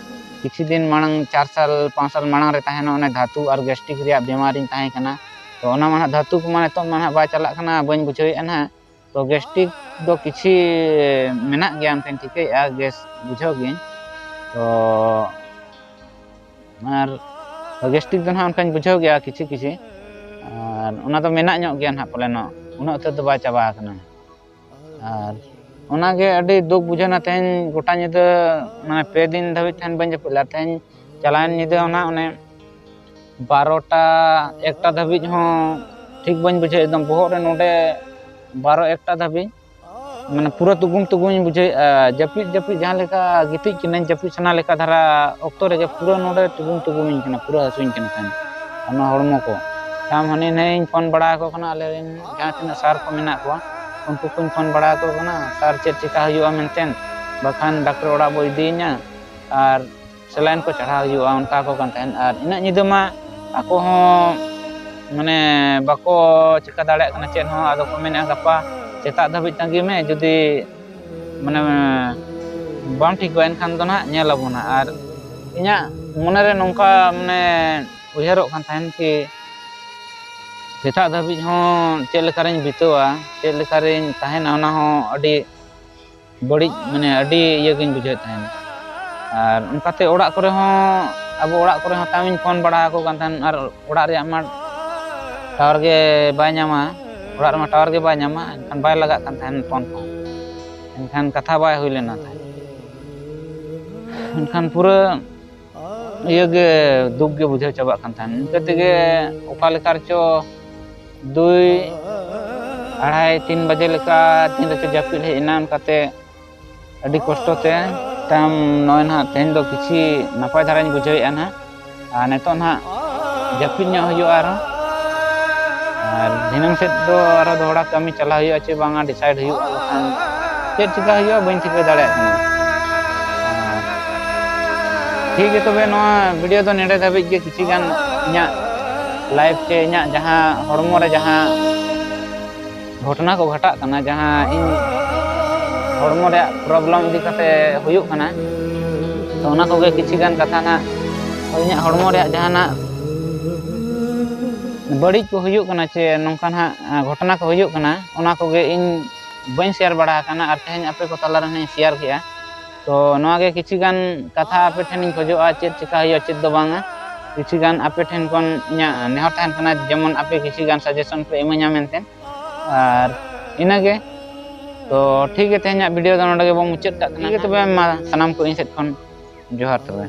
ᱠᱤᱪᱷᱩ ᱫᱤᱱ ᱢᱟᱲᱟᱝ, ᱪᱟᱨ ᱥᱟᱞ ᱯᱟᱸᱪ ᱥᱟᱞ ᱢᱟᱲᱟᱝ ᱨᱮ ᱛᱟᱦᱮᱱᱟ, ᱚᱱᱮ ᱫᱷᱟᱹᱛᱩ ᱟᱨ ᱜᱮᱥᱴᱨᱤᱠ ᱨᱮᱭᱟᱜ ᱵᱤᱢᱟᱨᱤᱧ ᱛᱟᱦᱮᱸ ᱠᱟᱱᱟ᱾ ᱛᱚ ᱚᱱᱟ ᱢᱟ ᱱᱟᱦᱟᱜ ᱫᱷᱟᱹᱛᱩ ᱠᱚᱢᱟ ᱱᱤᱛᱚᱜ ᱢᱟ ᱱᱟᱦᱟᱜ ᱵᱟᱭ ᱪᱟᱞᱟᱜ ᱠᱟᱱᱟ, ᱵᱟᱹᱧ ᱵᱩᱡᱷᱟᱹᱣᱮᱫᱼᱟ ᱱᱟᱦᱟᱜ᱾ ᱛᱚ ᱜᱮᱥᱴᱨᱤᱠ ᱫᱚ ᱠᱤᱪᱷᱤ ᱢᱮᱱᱟᱜ ᱜᱮᱭᱟ, ᱚᱱᱠᱟᱧ ᱴᱷᱤᱠᱟᱹᱭᱮᱫᱼᱟ, ᱜᱮᱥ ᱵᱩᱡᱷᱟᱹᱣ ᱜᱤᱭᱟᱹᱧ᱾ ᱛᱚ ᱟᱨ ᱜᱮᱥᱴᱨᱤᱠ ᱫᱚ ᱱᱟᱦᱟᱜ ᱚᱱᱠᱟᱧ ᱵᱩᱡᱷᱟᱹᱣ ᱜᱮᱭᱟ ᱠᱤᱪᱷᱤ ᱠᱤᱪᱷᱤ, ᱟᱨ ᱚᱱᱟ ᱫᱚ ᱢᱮᱱᱟᱜ ᱧᱚᱜ ᱜᱮᱭᱟ ᱱᱟᱦᱟᱜ ᱯᱟᱞᱮᱱᱚᱜ, ᱩᱱᱟᱹᱜ ᱩᱛᱟᱹᱨ ᱫᱚ ᱵᱟᱭ ᱪᱟᱵᱟ ᱟᱠᱟᱱᱟ᱾ ᱟᱨ ᱚᱱᱟᱜᱮ ᱟᱹᱰᱤ ᱫᱩᱠ ᱵᱩᱡᱷᱟᱹᱣ ᱮᱱᱟ᱾ ᱛᱮᱦᱮᱧ ᱜᱚᱴᱟ ᱧᱤᱫᱟᱹ, ᱢᱟᱱᱮ ᱯᱮ ᱫᱤᱱ ᱫᱷᱟᱹᱵᱤᱡ ᱛᱮᱦᱮᱧ ᱵᱟᱹᱧ ᱡᱟᱹᱯᱤᱫ ᱞᱮᱫᱟ᱾ ᱛᱮᱦᱮᱧ ᱪᱟᱞᱟᱣᱮᱱ ᱧᱤᱫᱟᱹ ᱚᱱᱟ ᱚᱱᱮ ᱵᱟᱨᱚᱴᱟ ᱮᱠᱴᱟ ᱫᱷᱟᱹᱵᱤᱡ ᱦᱚᱸ ᱴᱷᱤᱠ ᱵᱟᱹᱧ ᱵᱩᱡᱷᱟᱹᱣ, ᱮᱠᱫᱚᱢ ᱵᱚᱦᱚᱜ ᱨᱮ ᱱᱚᱰᱮ ᱵᱟᱨᱚ ᱮᱠᱴᱟ ᱫᱷᱟᱹᱵᱤᱡ ᱢᱟᱱᱮ ᱯᱩᱨᱟᱹ ᱛᱩᱜᱩᱢ ᱛᱩᱜᱩᱢᱤᱧ ᱵᱩᱡᱷᱟᱹᱣᱮᱫᱼᱟ᱾ ᱡᱟᱹᱯᱤᱫ ᱡᱟᱹᱯᱤᱫ ᱡᱟᱦᱟᱸ ᱞᱮᱠᱟ ᱜᱤᱛᱤᱡ ᱠᱟᱹᱱᱟᱹᱧ, ᱡᱟᱹᱯᱤᱫ ᱥᱟᱱᱟ ᱞᱮᱠᱟ ᱫᱷᱟᱨᱟ ᱚᱠᱛᱚ ᱨᱮᱜᱮ ᱯᱩᱨᱟᱹ ᱱᱚᱰᱮ ᱛᱩᱜᱩᱢ ᱛᱩᱜᱩᱢᱤᱧ ᱠᱟᱱᱟ, ᱯᱩᱨᱟᱹ ᱦᱟᱹᱥᱩᱧ ᱠᱟᱱᱟ ᱛᱟᱦᱮᱸᱫ ᱚᱱᱟ ᱦᱚᱲᱢᱚ ᱠᱚ᱾ ᱛᱟᱭᱚᱢ ᱦᱟᱹᱱᱤ ᱱᱟᱹᱭᱤᱧ ᱯᱷᱳᱱ ᱵᱟᱲᱟ ᱟᱠᱚ ᱠᱟᱱᱟ, ᱟᱞᱮ ᱨᱮᱱ ᱡᱟᱦᱟᱸ ᱛᱤᱱᱟᱹᱜ ᱥᱟᱨ ᱠᱚ ᱢᱮᱱᱟᱜ ᱠᱚᱣᱟ ᱩᱱᱠᱩ ᱠᱚᱧ ᱯᱷᱳᱱ ᱵᱟᱲᱟ ᱟᱠᱚ ᱠᱟᱱᱟ, ᱥᱟᱨ ᱪᱮᱫ ᱪᱮᱠᱟ ᱦᱩᱭᱩᱜᱼᱟ ᱢᱮᱱᱛᱮ, ᱵᱟᱠᱷᱟᱱ ᱰᱟᱠᱛᱟᱨ ᱚᱲᱟᱜ ᱵᱚ ᱤᱫᱤᱭᱤᱧᱟ ᱟᱨ ᱥᱮᱞᱟᱭᱤᱱ ᱠᱚ ᱪᱟᱲᱦᱟᱣ ᱦᱩᱭᱩᱜᱼᱟ, ᱚᱱᱠᱟ ᱠᱚ ᱠᱟᱱ ᱛᱟᱦᱮᱸᱫ᱾ ᱟᱨ ᱤᱱᱟᱹᱜ ᱧᱤᱫᱟᱹ ᱢᱟ ᱟᱠᱚ ᱦᱚᱸ ᱢᱟᱱᱮ ᱵᱟᱠᱚ ᱪᱤᱠᱟᱹ ᱫᱟᱲᱮᱭᱟᱜ ᱠᱟᱱᱟ ᱪᱮᱫ ᱦᱚᱸ᱾ ᱟᱫᱚ ᱠᱚ ᱢᱮᱱᱮᱫᱼᱟ, "ᱜᱟᱯᱟ ᱥᱮᱛᱟᱜ ᱫᱷᱟᱹᱵᱤᱡ ᱛᱟᱺᱜᱤ ᱢᱮ, ᱡᱩᱫᱤ ᱢᱟᱱᱮ ᱵᱟᱢ ᱴᱷᱤᱠᱚᱜᱼᱟ ᱮᱱᱠᱷᱟᱱ ᱫᱚ ᱱᱟᱦᱟᱜ ᱧᱮᱞ ᱟᱵᱚᱱ ᱱᱟᱦᱟᱜ᱾" ᱟᱨ ᱤᱧᱟᱹᱜ ᱢᱚᱱᱮᱨᱮ ᱱᱚᱝᱠᱟ ᱢᱟᱱᱮ ᱩᱭᱦᱟᱹᱨᱚᱜ ᱠᱟᱱ ᱛᱟᱦᱮᱱ ᱠᱤ ᱥᱮᱛᱟᱜ ᱫᱷᱟᱹᱵᱤᱡ ᱦᱚᱸ ᱪᱮᱫ ᱞᱮᱠᱟᱨᱤᱧ ᱵᱤᱛᱟᱹᱣᱟ, ᱪᱮᱫ ᱞᱮᱠᱟᱨᱤᱧ ᱛᱟᱦᱮᱱᱟ, ᱚᱱᱟ ᱦᱚᱸ ᱟᱹᱰᱤ ᱵᱟᱹᱲᱤᱡ, ᱢᱟᱱᱮ ᱟᱹᱰᱤ ᱤᱭᱟᱹ ᱜᱤᱧ ᱵᱩᱡᱷᱟᱹᱣᱮᱫ ᱛᱟᱦᱮᱱ᱾ ᱟᱨ ᱚᱱᱠᱟᱛᱮ ᱚᱲᱟᱜ ᱠᱚᱨᱮ ᱦᱚᱸ, ᱟᱵᱚ ᱚᱲᱟᱜ ᱠᱚᱨᱮ ᱦᱚᱸ ᱛᱟᱭᱚᱢᱤᱧ ᱯᱷᱳᱱ ᱵᱟᱲᱟ ᱟᱠᱚ ᱠᱟᱱ ᱛᱟᱦᱮᱱ, ᱟᱨ ᱚᱲᱟᱜ ᱨᱮᱭᱟᱜ ᱢᱟ ᱴᱟᱣᱟᱨ ᱜᱮ ᱵᱟᱭ ᱧᱟᱢᱟ, ᱚᱲᱟᱜ ᱨᱮᱢᱟ ᱴᱟᱣᱟᱨ ᱜᱮ ᱵᱟᱭ ᱧᱟᱢᱟ, ᱮᱱᱠᱷᱟᱱ ᱵᱟᱭ ᱞᱟᱜᱟᱜ ᱠᱟᱱ ᱛᱟᱦᱮᱱ ᱯᱷᱳᱱ ᱠᱚ, ᱮᱱᱠᱷᱟᱱ ᱠᱟᱛᱷᱟ ᱵᱟᱭ ᱦᱩᱭ ᱞᱮᱱᱟ ᱛᱟᱦᱮᱸᱫ᱾ ᱮᱱᱠᱷᱟᱱ ᱯᱩᱨᱟᱹ ᱤᱭᱟᱹ ᱜᱮ, ᱫᱩᱠ ᱜᱮ ᱵᱩᱡᱷᱟᱹᱣ ᱪᱟᱵᱟᱜ ᱠᱟᱱ ᱛᱟᱦᱮᱱ᱾ ᱤᱱᱠᱟᱹ ᱛᱮᱜᱮ ᱚᱠᱟ ᱞᱮᱠᱟ ᱨᱮᱪᱚ ᱫᱩᱭ, ᱟᱲᱟᱭ, ᱛᱤᱱ ᱵᱟᱡᱮ ᱞᱮᱠᱟ ᱛᱤᱱ ᱨᱮᱪᱚ ᱡᱟᱹᱯᱤᱫ ᱦᱮᱡ ᱮᱱᱟ᱾ ᱚᱱᱠᱟᱛᱮ ᱟᱹᱰᱤ ᱠᱚᱥᱴᱚ ᱛᱮ ᱛᱟᱭᱚᱢ ᱱᱚᱜᱼᱚᱭ ᱱᱟᱦᱟᱜ ᱛᱮᱦᱮᱧ ᱫᱚ ᱠᱤᱪᱷᱤ ᱱᱟᱯᱟᱭ ᱫᱷᱟᱨᱟᱧ ᱵᱩᱡᱷᱟᱹᱣᱮᱫᱼᱟ ᱱᱟᱦᱟᱜ᱾ ᱟᱨ ᱱᱤᱛᱚᱜ ᱱᱟᱦᱟᱜ ᱡᱟᱹᱯᱤᱫ ᱧᱚᱜ ᱦᱩᱭᱩᱜᱼᱟ ᱟᱨᱦᱚᱸ᱾ ᱟᱨ ᱫᱷᱤᱱᱟᱹᱝ ᱥᱮᱫ ᱫᱚ ᱟᱨᱦᱚᱸ ᱫᱚᱦᱲᱟ ᱠᱟᱹᱢᱤ ᱪᱟᱞᱟᱣ ᱦᱩᱭᱩᱜᱼᱟ ᱪᱮ ᱵᱟᱝᱟ, ᱰᱤᱥᱟᱭᱤᱰ ᱦᱩᱭᱩᱜᱼᱟ, ᱵᱟᱠᱷᱟᱱ ᱪᱮᱫ ᱪᱤᱠᱟ ᱦᱩᱭᱩᱜᱼᱟ ᱵᱟᱹᱧ ᱴᱷᱤᱠᱟᱹ ᱫᱟᱲᱮᱭᱟᱜ ᱠᱟᱱᱟ᱾ ᱟᱨ ᱴᱷᱤᱠ ᱜᱮ, ᱛᱚᱵᱮ ᱱᱚᱣᱟ ᱵᱷᱤᱰᱤᱭᱳ ᱫᱚ ᱱᱮᱰᱮ ᱫᱷᱟᱹᱵᱤᱡ ᱜᱮ᱾ ᱠᱤᱪᱷᱤ ᱜᱟᱱ ᱤᱧᱟᱹᱜ ᱞᱟᱭᱤᱯᱷ ᱪᱮ ᱤᱧᱟᱹᱜ ᱡᱟᱦᱟᱸ ᱦᱚᱲᱢᱚ ᱨᱮ ᱡᱟᱦᱟᱸ ᱜᱷᱚᱴᱚᱱᱟ ᱠᱚ ᱜᱷᱟᱴᱟᱜ ᱠᱟᱱᱟ, ᱡᱟᱦᱟᱸ ᱤᱧ ᱦᱚᱲᱢᱚ ᱨᱮᱭᱟᱜ ᱯᱨᱚᱵᱞᱮᱢ ᱤᱫᱤ ᱠᱟᱛᱮ ᱦᱩᱭᱩᱜ ᱠᱟᱱᱟ, ᱛᱚ ᱚᱱᱟ ᱠᱚᱜᱮ ᱠᱤᱪᱷᱤ ᱜᱟᱱ ᱠᱟᱛᱷᱟ ᱱᱟᱜ, ᱤᱧᱟᱹᱜ ᱦᱚᱲᱢᱚ ᱨᱮᱭᱟᱜ ᱡᱟᱦᱟᱱᱟᱜ ᱵᱟᱹᱲᱤᱡ ᱠᱚ ᱦᱩᱭᱩᱜ ᱠᱟᱱᱟ ᱪᱮ ᱱᱚᱝᱠᱟ ᱱᱟᱜ ᱜᱷᱚᱴᱚᱱᱟ ᱠᱚ ᱦᱩᱭᱩᱜ ᱠᱟᱱᱟ, ᱚᱱᱟ ᱠᱚᱜᱮ ᱤᱧ ᱵᱟᱹᱧ ᱥᱮᱭᱟᱨ ᱵᱟᱲᱟ ᱟᱠᱟᱱᱟ, ᱟᱨ ᱛᱮᱦᱮᱧ ᱟᱯᱮ ᱠᱚ ᱛᱟᱞᱟᱨᱮ ᱱᱟᱜ ᱤᱧ ᱥᱮᱭᱟᱨ ᱠᱮᱜᱼᱟ᱾ ᱛᱚ ᱱᱚᱣᱟ ᱜᱮ ᱠᱤᱪᱷᱤ ᱜᱟᱱ ᱠᱟᱛᱷᱟ ᱟᱯᱮ ᱴᱷᱮᱱᱤᱧ ᱠᱷᱚᱡᱚᱜᱼᱟ, ᱪᱮᱫ ᱪᱮᱠᱟ ᱦᱩᱭᱩᱜᱼᱟ, ᱪᱮᱫ ᱫᱚ ᱵᱟᱝᱟ᱾ ᱠᱤᱪᱷᱤ ᱜᱟᱱ ᱟᱯᱮ ᱴᱷᱮᱱ ᱠᱷᱚᱱ ᱤᱧᱟᱹᱜ ᱱᱮᱦᱚᱨ ᱛᱟᱦᱮᱱ ᱠᱟᱱᱟ, ᱡᱮᱢᱚᱱ ᱟᱯᱮ ᱠᱤᱪᱷᱤ ᱜᱟᱱ ᱥᱟᱡᱮᱥᱚᱱ ᱯᱮ ᱤᱢᱟᱹᱧᱟ ᱢᱮᱱᱛᱮ᱾ ᱟᱨ ᱤᱱᱟᱹᱜᱮ᱾ ᱛᱚ ᱴᱷᱤᱠ ᱜᱮ, ᱛᱮᱦᱮᱧᱟᱜ ᱵᱷᱤᱰᱤᱭᱳ ᱫᱚ ᱱᱚᱰᱮ ᱜᱮᱵᱚᱱ ᱢᱩᱪᱟᱹᱫ ᱠᱟᱜ ᱠᱟᱱᱟ᱾ ᱴᱷᱤᱠ ᱜᱮ, ᱛᱚᱵᱮ ᱢᱟ ᱥᱟᱱᱟᱢ ᱠᱚ ᱤᱧ ᱥᱮᱫ ᱠᱷᱚᱱ ᱡᱚᱦᱟᱨ ᱛᱚᱵᱮ᱾